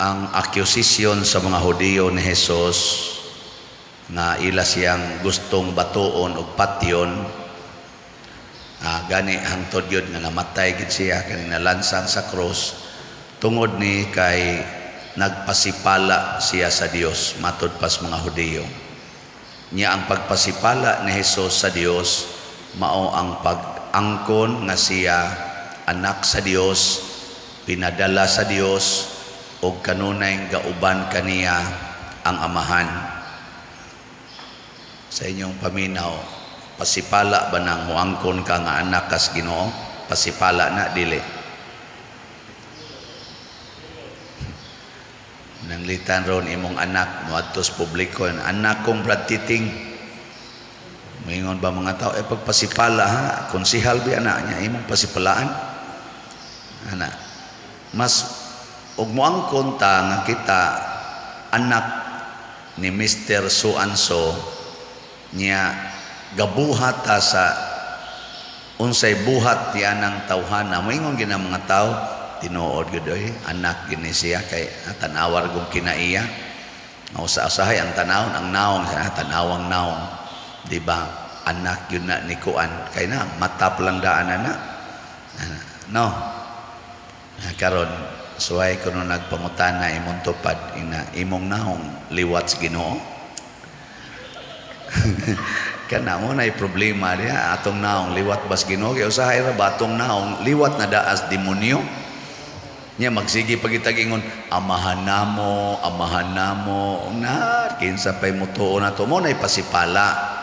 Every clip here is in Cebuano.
Ang accusation sa mga Hudiyo ni Jesus nga ila siyang gustong batuon og patyon, gani hangtod yun nga namatay gid siya kani nalansang sa krus tungod ni kay nagpasipala siya sa Dios, matud pas mga Hudiyo. Nya ang pagpasipala ni Jesus sa Dios mao ang pag-angkon nga siya anak sa Dios, pinadala sa Dios ug kanunay gauban kaniya ang Amahan. Sa inyong paminaw, pasipala ba nang muangkon ka nga anak kas Ginoo? Pasipala na, dili? Nanglitan ron imong anak moadto sa publiko, "Anak kong Brad Titing." Moingon ba mga tao, "Eh, pagpasipala ha, konsihal bi anak niya imong pasipalaan?" Ana mas ug moangkon ta nga kita anak ni Mr. So and so, niya gabuhat ta sa unsay buhat ti anang tawhana, moingon gina mga tao, "Tinuod gyud oy, anak gini siya kay tan-awar gong kinaiya." Usa-usahay ang tanawon ang naong, tanawang naong, di ba? Anak yun na ni kuan kay na mata pa lang daan ana, no? Karon suway kuno nagpangutana imong tupad ina, imong naong liwat sa Ginoo? Kana mo na problema diha, atong naong liwat bas Ginoo? Kay usahay ra ba atong naong liwat na daas demonyo nya, magsige pagitag ingon, "Amahan namo, Amahan namo." Na kinsa pay mutuo nato? Mo nay pasipala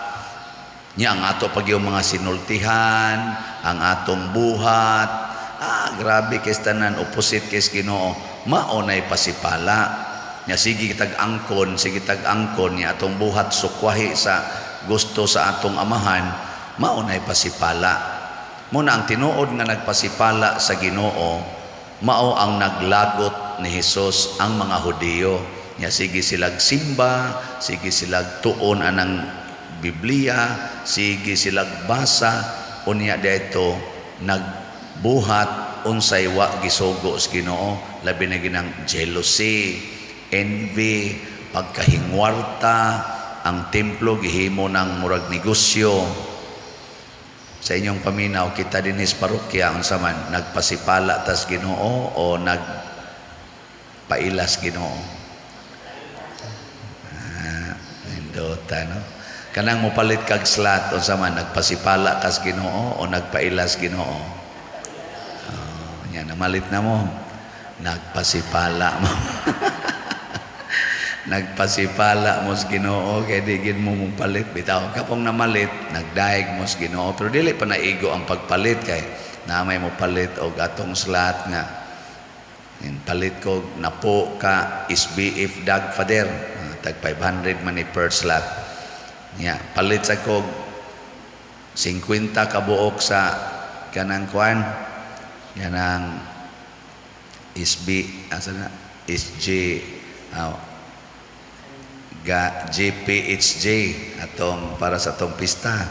nya ang ato pag yung mga sinultihan, ang atong buhat, grabe kay tanan opposite kay Ginoo, mao nay pasipala nya. Sige kitag angkon, sige tag angkon nya atong buhat sukwahi sa gusto sa atong Amahan, mao nay pasipala. Mo na ang tinuod nga nagpasipala sa Ginoo mao ang naglagot ni Hesus ang mga Hudiyo. Nya sige silag simba, sige silag tuon anang Biblia, sige silag basa, unya dito nagbuhat unsay wa gisugo sa Ginoo, labi na ginang jealousy, envy, pagkahingwarta, ang templo gihimo ng murag negosyo. Sa inyong paminaw, kita dinhi sa parokya, unsa man, nagpasipala tas Ginoo o nagpailas Ginoo? Nindota, no? Kanang mopalit kag slot, unsa man, nagpasipala kas Ginoo o nagpailas Ginoo? Oh, nya namalit na mo. Nagpasipala mo. Nagpasipala mo sa Ginoo kay di gid mo mopalit bitaw. Kapong namalit, nagdaig mo sa Ginoo, pero dili pa naigo ang pagpalit kay namay mo palit og atong slot nga in palit ko napo ka SBF Dag Father, tag 500 man ni per slot. Nya palit sa ko 50 ka buok sa kanang kuan, kanang SB, asa na, SJ, ga JPHJ atong para sa atong pista.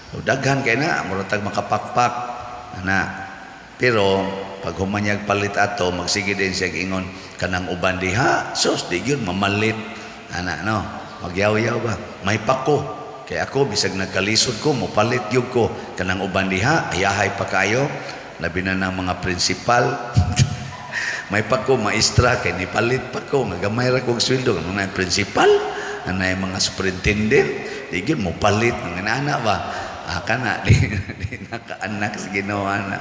So, daghan kay na murag tag makapakpak ana. Pero pag humanyag palit ato, magsige din siya ingon kanang uban diha, "Sus, di gyud mamalit ana," no? Magyaw-yaw ba, "May pako kay ako, bisag nagkalisod ko, mopalit gyud ko." Kanang uban diha, ayahay pa kayo, labi na ng mga principal. "May pa ko maestra kay nipalit pa ko nga gamay ra kog sweldo." Mga principal anay, mga superintendent, di gyud mo palit mga ana ba. Kana di nakaanak sa Ginoo ana.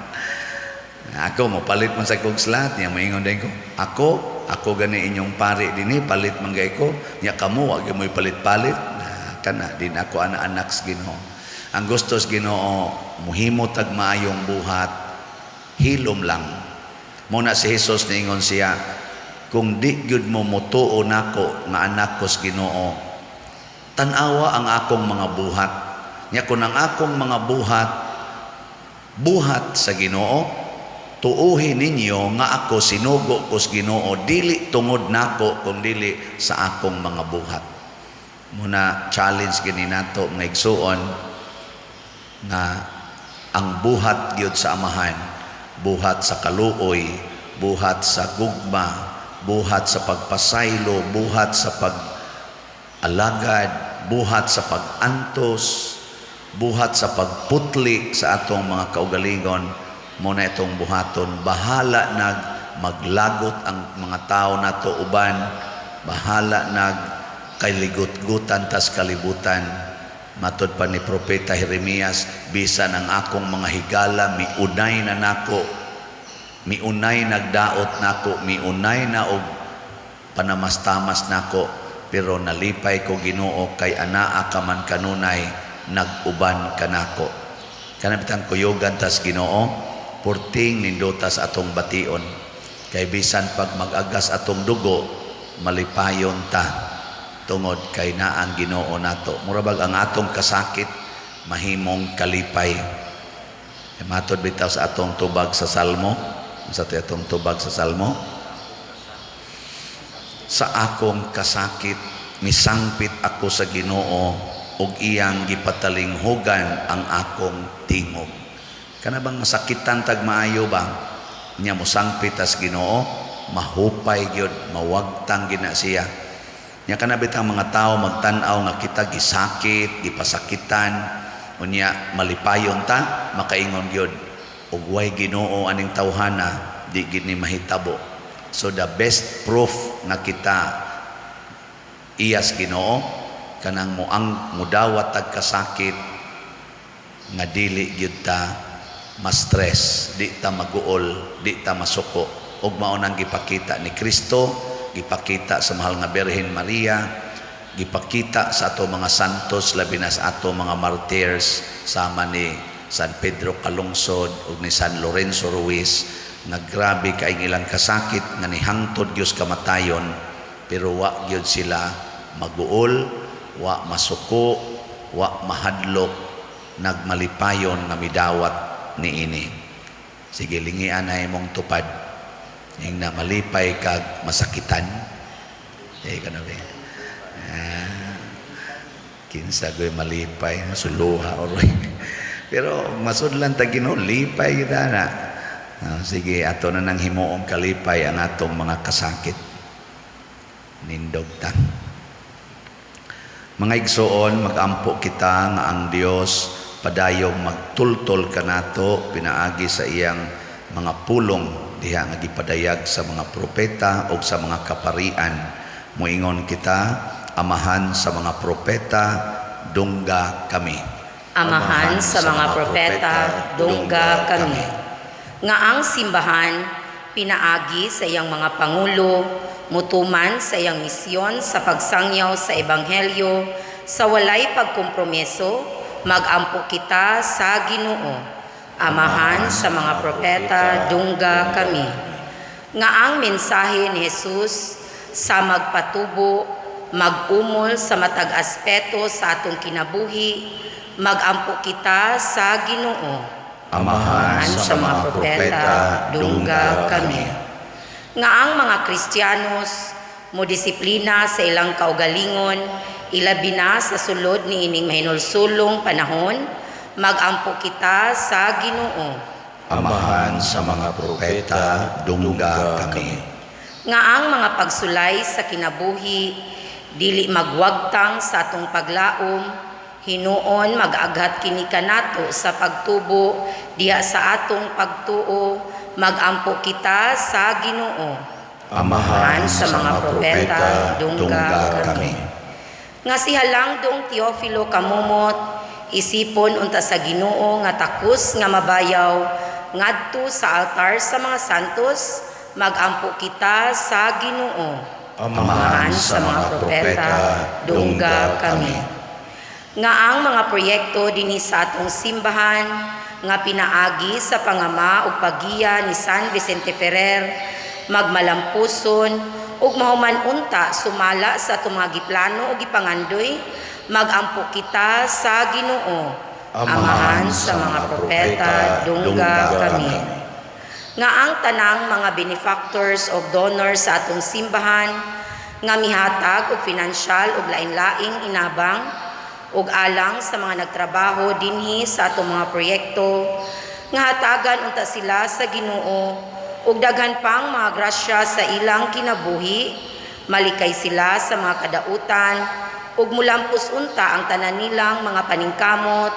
Ako mopalit man sa kog slot niya, moingon din ko, "Ako, ako gani inyong pari dinhi, palit man gay ko." Nya kamo, wa gyud mo'y palit-palit. Kana din ako ana anak sa Ginoo. Ang gusto sa Ginoo, muhimo tag maayong buhat, hilom lang. Muna si Jesus niingon siya, "Kung di gyud mo motuo nako nga anak ko sa Ginoo, tan-awa ang akong mga buhat. Nya kung ang akong mga buhat buhat sa Ginoo, tuuhin ninyo nga ako sinugo ko sa Ginoo, dili tungod nako kung dili sa akong mga buhat." Muna challenge gini nato, mga igsuon, nga ang buhat gyud sa Amahan, buhat sa kaluoy, buhat sa gugma, buhat sa pagpasaylo, buhat sa pag-alagad, buhat sa pag-antos, buhat sa pagputli sa atong mga kaugalingon, mao na itong buhaton. Bahala nag maglagot ang mga tao nato uban, bahala nag kailigot-gutan tas kalibutan. Matod pa ni Propeta Jeremias, "Bisan ang akong mga higala miunay na nako, miunay nagdaot nako, miunay na og panamastamas nako, pero nalipay ko, Ginoo, kay anaa ka man kanunay, nag-uban kanako." Kana bitang kuyugan tas Ginoo, purting nindutas atong bation. Kay bisan pag mag-agas atong dugo, malipayon ta tungod kay naa ang Ginoo nato. Mura bag ang atong kasakit mahimong kalipay. E matod bitaw sa atong tubag sa Salmo, sa atong tubag sa Salmo, "Sa akong kasakit misangpit ako sa Ginoo ug iyang gipatalinghugan ang akong tingog." Kana bang masakitan tag maayo ba? Nya mosangpit tas Ginoo, mahupay gyud, mawagtang gina siya. Nya kana bitang mga tao magtan-aw nga kita gisakit, gipasakitan, unya malipayon ta, makaingon gyud, "Ug way Ginoo aning tawhana, di gid ni mahitabo." So the best proof nga kita iyas Ginoo, kanang moang mudawat tag kasakit nga dili gyud ta ma-stress, di ta maguol, di ta masuko. Ug mao nang gipakita ni Kristo, gipakita sa mahal nga Birhen Maria, gipakita sa ato mga santos, labi na sa ato mga martyrs sama ni San Pedro Calungsod ug ni San Lorenzo Ruiz, nga grabe kay ilang kasakit nga nihangtod gyud kamatayon, pero wa gyud sila maguol, wa masuko, wa mahadlok, nagmalipayon nga midawat niini. Sige, lingian na imong tupad. Ingna, "Malipay kag masakitan?" Eh, kano ba? Ah, kinsa goy malipay, suluha oroy. Pero masudlan ta Ginoo, lipay kita na. Ah, sige, ato na nang himuong kalipay ang atong mga kasakit. Nindog ta. Mga igsoon, magampo kita nga ang Dios padayong magtultol kanato pinaagi sa iyang mga pulong diha nga gipadayag sa mga propeta o sa mga kaparian. Muingon kita, Amahan sa mga propeta, dungga kami. Amahan sa mga propeta, dungga kami. Nga ang simbahan, pinaagi sa iyang mga pangulo, mutuman sa iyang misyon sa pagsangyaw sa ebanghelyo, sa walay pagkompromiso, magampo kita sa Ginoo. Amahan sa mga propeta, dungga kami. Nga ang mensahe ni Jesus sa magpatubo, mag-umol sa matag aspeto sa atong kinabuhi, magampo kita sa Ginoo. Amahan sa mga propeta, dungga kami. Nga ang mga Kristiyanos mo disiplina sa ilang kaugalingon, ilabi na sa sulod ni ining mahinulsulong panahon, magampo kita sa Ginoo. Amahan sa mga propeta, dungga kami. Nga ang mga pagsulay sa kinabuhi dili magwagtang sa atong paglaom, hinuon mag-aghat kini kanato sa pagtubo diha sa atong pagtuo, magampo kita sa Ginoo. Amahan sa mga propeta, dungga kami. Nga si Halangdong Teofilo Camomot, isipon unta sa Ginoo nga takos nga mabayaw ngadto sa altar sa mga santos, magampo kita sa Ginoo. Amahan sa mga propeta, dungga kami. Nga ang mga proyekto dinhi sa atong simbahan nga pinaagi sa pangama ug paggiya ni San Vicente Ferrer magmalampuson ug mahuman unta sumala sa atong mga giplano ug gipangandoy, magampo kita sa Ginoo. Amahan sa mga propeta, dungga kami. Nga ang tanang mga benefactors o donors sa atong simbahan nga mihatag og pinansyal ug lain-laing inabang ug alang sa mga nagtrabaho dinhi sa atong mga proyekto, nga hatagan unta sila sa Ginoo. ug daghan pang mga grasya sa ilang kinabuhi, malikay sila sa mga kadautan ug mulampos unta ang tanan nilang mga paningkamot.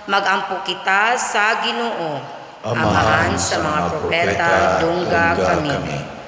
Magampo kita sa Ginoo. Amahan sa mga propeta, dungga kami.